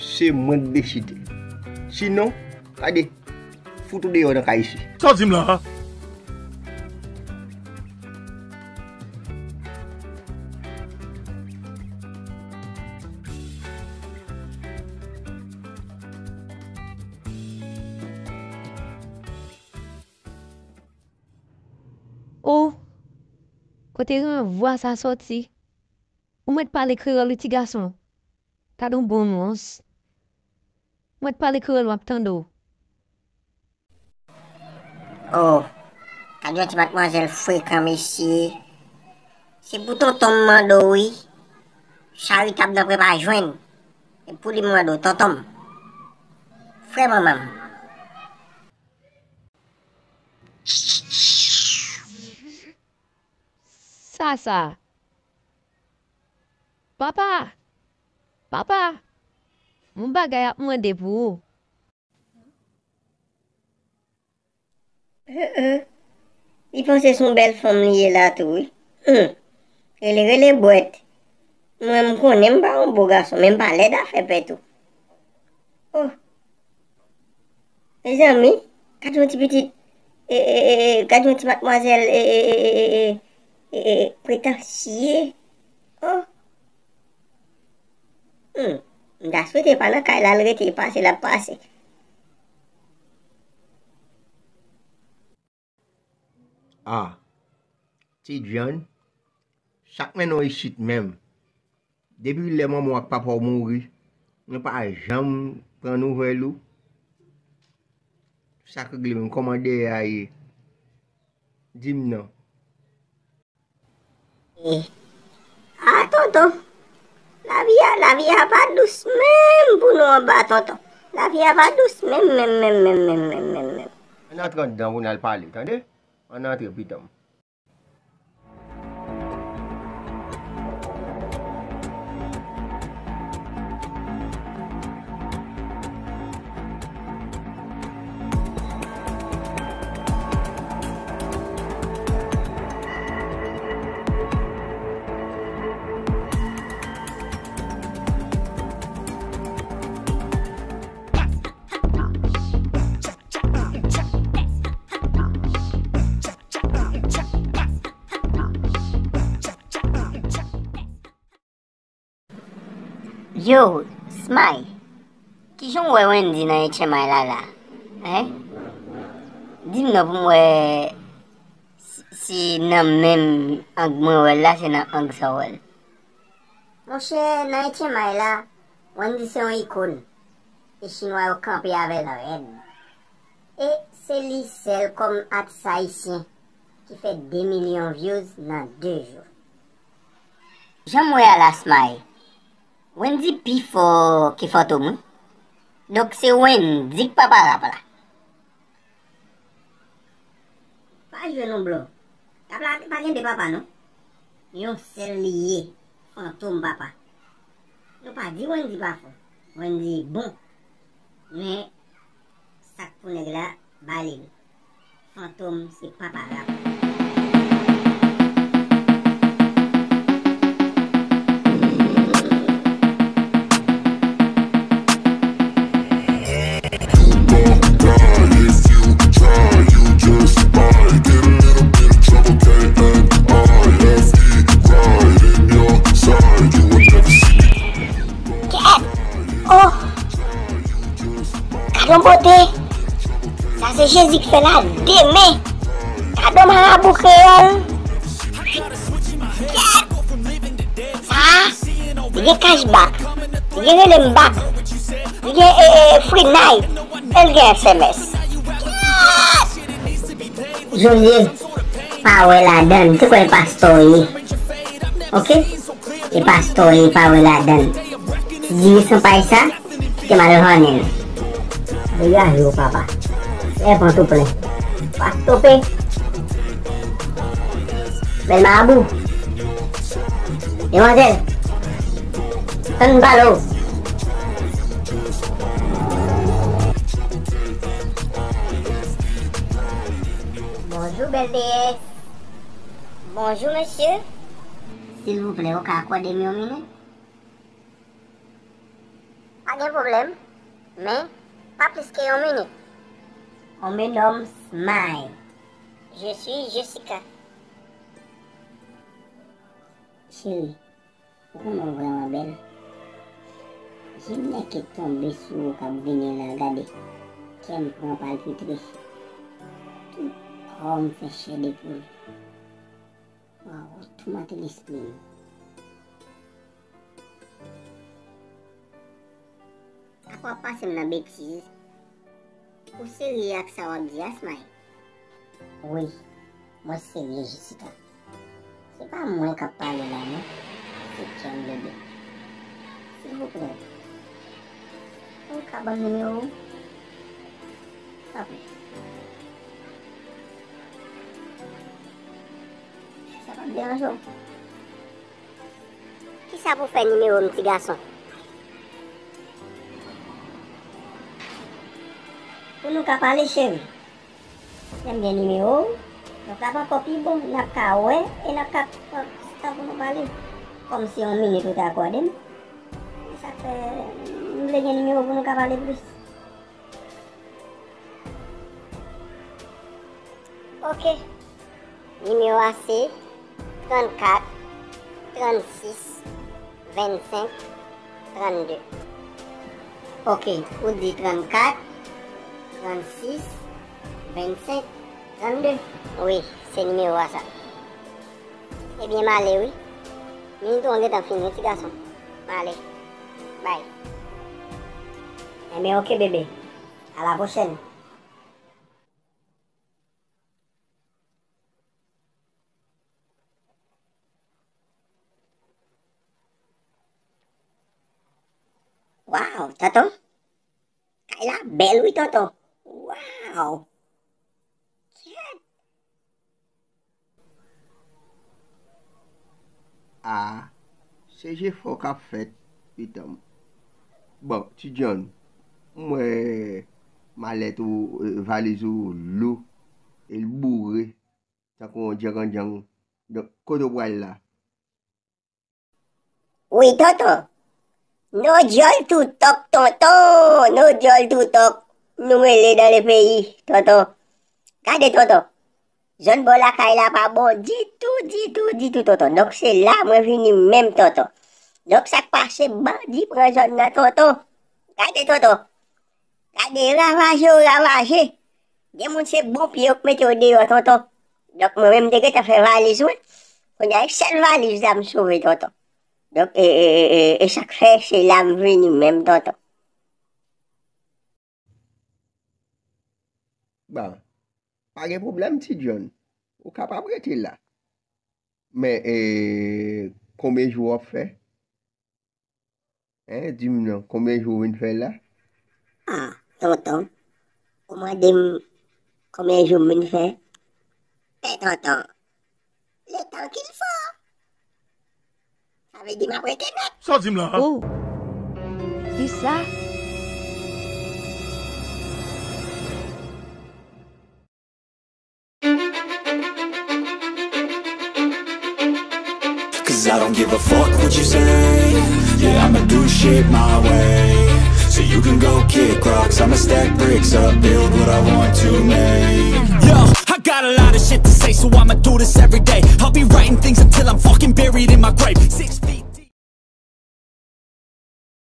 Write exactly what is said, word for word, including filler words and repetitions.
Se mwen k deside. Sinon, gade, fout ou deyò nan kay isi. Sa w di m la a? O, kote renvwa sa sòti? Ou mèt pale kreyòl wi ti gason. Gad on bon nwans. Ou mèt pale kreyòl, m ap tande w. O, gad yon ti madmwazèl frekan mesye. Se pou tonton m mande w wi. Charitab nan prepa jwenn. E pou li m mande w, tonton m. Frè manman m. Sa sa. Papa! Papa! Yon bagay ap mande pou ou. Hen, hen. Li panse se yon bèl fanm li ye la tou wi. Hum. Rele, rele bwèt. Mwen, m konnen m pa yon bo gason, men m pa lèd a fè pè tou. Oh. Mezanmi, gad yon ti pitit, e, e, e, e, gad yon ti madmwazèl, e, e, e, pretansye. Oh. Hmm. M ta swete pa nan kay la l rete, pase l ap pase. Ah, Ti John, sa k mennen w isit menm? Depi lè manman w ak papa w mouri, nou pa janm pran nouvèl ou. Sa k regle menm? Kòman dèyè a ye? Di m non. Eh. Ah, tonton. Lavi a, lavi a pa dous menm pou nou anba, tonton. Lavi a pa dous menm, menm, menm. Ann antre anndan pou n al pale, tande? Ann antre, pitit mwen. Yo, Smay, kijan w wè Wendy nan H M I la la? Hein? Di m non pou m wè si, si nan menm ang mwen wè l la, se nan ang sa w wè l. Monchè, nan H M I la, Wendy se yon ikòn. E chinwa yo kanpe avè l rèd. E se li sèl kòm atis ayisyen ki fè de milyon views nan de jou. Jan m wè a la, Smay, Wendy pi fò ke Fantom wi. Donk se Wendy k papa rap la. Pa jwe non, bro. Rap la pa gen de papa non. Yon sèl li ye, Fantom papa. Nou pa di Wendy pa fò. Wendy bon. Men sa k pou nèg la, ba li l. Fantom se papa rap. Kèt! Oh! Gad on bote! Sa se Jezi k fè la de men! Gad on marabou kreyòl! Kèt! Sa a, li gen cashback, li gen rele m back, li gen, e, e, free night, e l gen S M S. Kèt! Jozye pa wè ladan l, li te kwè e pastè w ye. Oke? E pastè w ye, pa wè ladan l. Ti diri san pay sa, kite m al vannen l. Degaje w, papa. Lè van tou plen. Pa stope. Bèl marabou. Demwazèl. Tann m pale w. Bonjou, bèl deyès. Bonjou, mesye. Silvouplè, ou ka akòde m yon minit? Pa Gen pwoblèm, men pa plis ke yon minit. On me nomme Smile. Je suis Jessica. Cheri, ou konnen w vrèman bèl. Je m nèke tonbe sou ou k ap vini la, gade. Kè m pran palpite. Tout kò m fè chè de poul. Waw, ou toumante lespri m. Apa w ap pase m nan betiz? Ou serye ak sa w ap di a, Smile? Wi, mwen serye, Jessica. Se pa mwen k ap pale la, non. Se kè m, bebe. Silvouplè, ou ka ban m nimewo w? Tanpri. Si sa p ap deranje w. Kisa pou fè nimewo m, ti gason? Pou nou ka pale, cheri. Lè m gen nimewo w, donk l ap ankò pi bon, n ap ka wè e n ap ka pran tan pou nou pale. Kòm se yon minit ou te akòde m, e sa k fè m vle gen nimewo w pou nou ka pale plis. Ok. Nimewo a se trannkat, trannsis, vennsenk, trannde. Ok, ou di trannkat, trannsis, vennsenk, trannde. Wi, se nimewo a sa. Ebyen, m ale wi. Minit ou an gentan fini, wi, ti gason. M ale. Bay. Ebyen, ok, bebe. A la pwochèn. Waw, tonton. Kay la bèl wi, tonton. Waw. Kèt. A, se jefò k ap fèt, pitan m. Bon, Ti John, m wè malèt ou, eh, valiz ou lou, e l boure, tankou yon djangandjang. Donk, kote w pral la? Wi, tonton. No dyòl tou tòk, tonton. No dyòl tou tòk. Nou rele dans le pays, tonton. Gade, tonton. Zòn bò lakay la pa bon ditou, ditou, ditou, tonton. Donk, se la mwen vini menm, tonton. Donk, sa k pase, bandi pran zòn nan, tonton. Gade, tonton. Gade, ravaje yo ravaje. Gen moun se bon pye yo k mete yo deyò, tonton. Donk, mwen menm, m te gentan fè valiz mwen. Kounye a, e sèl valiz la m sove, tonton. Donk, e, e, e, e, e sa k fè, se la m vini menm, tonton. Bon, pa gen pwoblèm, Ti John. Ou kapab rete la. Men, e, konbyen jou w ap fè? Hein, di m non, konbyen jou w vin fè la? Ah, tonton, ou mande m konbyen jou m vin fè? Men tonton, le temps qu'il faut. Sa vle di m ap rete nèt. Sa w di m la a? Oh, kisa? Cause I don't give a fuck what you say. Yeah, I'ma do shit my way. So you can go kick rocks, I'ma stack bricks up, build what I want to make. Yo, I got a lot of shit to say, so I'ma do this every day. I'll be writing things until I'm fucking buried in my grave. Six feet.